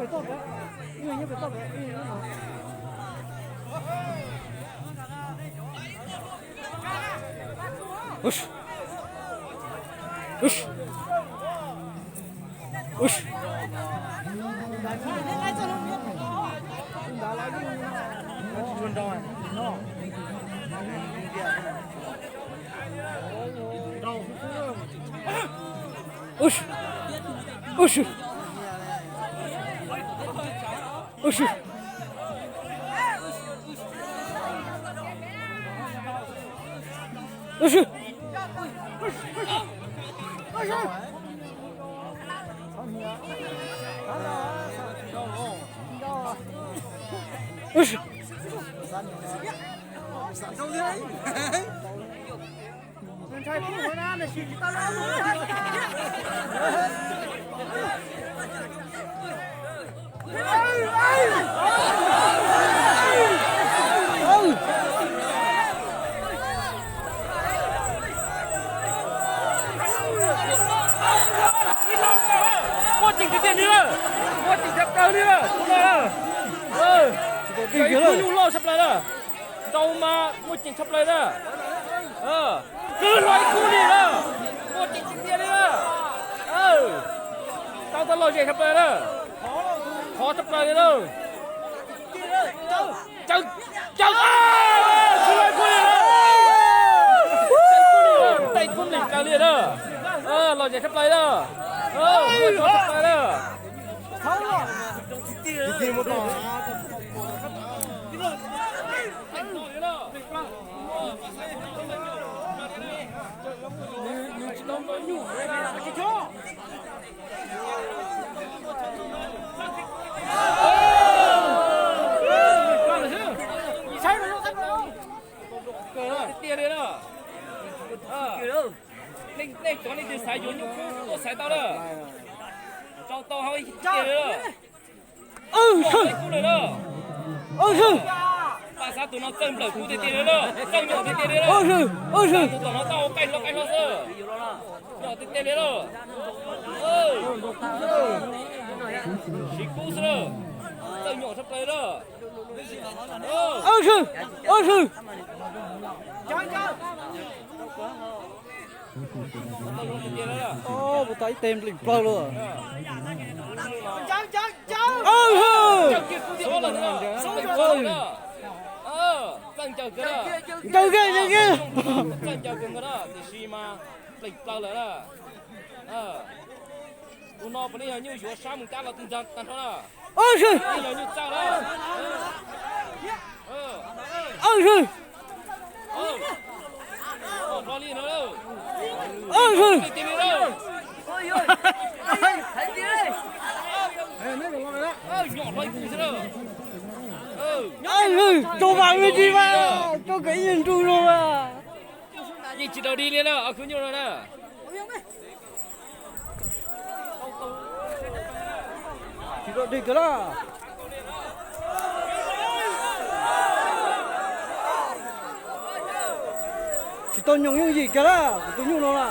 Muaj ceem tiag tiag li lawm, muaj ceem tshaj plaws li lawm, tus no lawm. Ib khub nyuj loj tshaj plaws lawm, nrau mas muaj ceem tshaj plaws na. Kwv hlo ib khub li lawm, muaj ceem tiag tiag li lawm. Tau tau lom zem tshaj plaws lawm, khov tshaj plaws li lawm. Caw, caw, kwv hlo ib khub li lawm, tais kub lim plaws li na. Lom zem tshaj plaws na, muaj ceem tshaj plaws na. Tiag tiag li na. Nej cov leej twg xaiv yuav nyuj kub tuaj xaiv tau na. Rau tau hauv tiag tiag li na. Ib kub lawm na. Paj xav tus no txawj nplawm kub tiag tiag li na, txawj nyom tiag tiag li na. Tus tom no tau qaij hlo qaij hlo xwb. Nyom tiag tiag li na. Siv kub xwb na, txawj nyom tshaj plaws na. Puas tau ib teg npleem plaws luaj. Ncaws kiag, ncaws kiag. Tiam sis mas npleem plaws lawm na. Tus no puav leej yog nyuj yuav sab mus cab los tag nrho na. Yog nyuj txawj na. Nyom hlo ib kub xwb na. Tau mas me ntsis mas, tau kawg ib nyuag nrug no mas. Yeej tsis raug dig li na, ob khub nyuj no na. Tsis raug dig kiag na. Tsis tau nyoos yooj yim kiag na, kuv tus nyuj no na.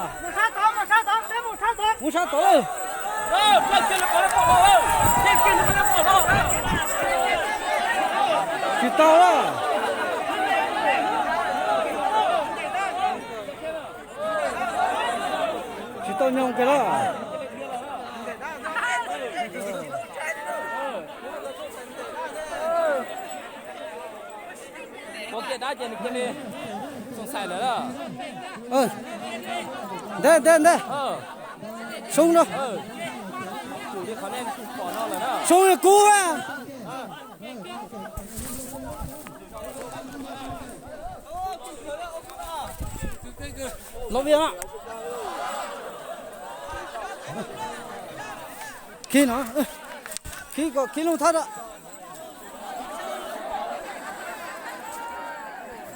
Mus sab tod. Tsis tau na. Tsis tau nyoos kiag na. Ua kiag dab ces nws cia li xoom xaim lawm. Ntag ntag ntag. Soob no. Soob no kub na. Los Vias, khij no, khij kom khij lub thab.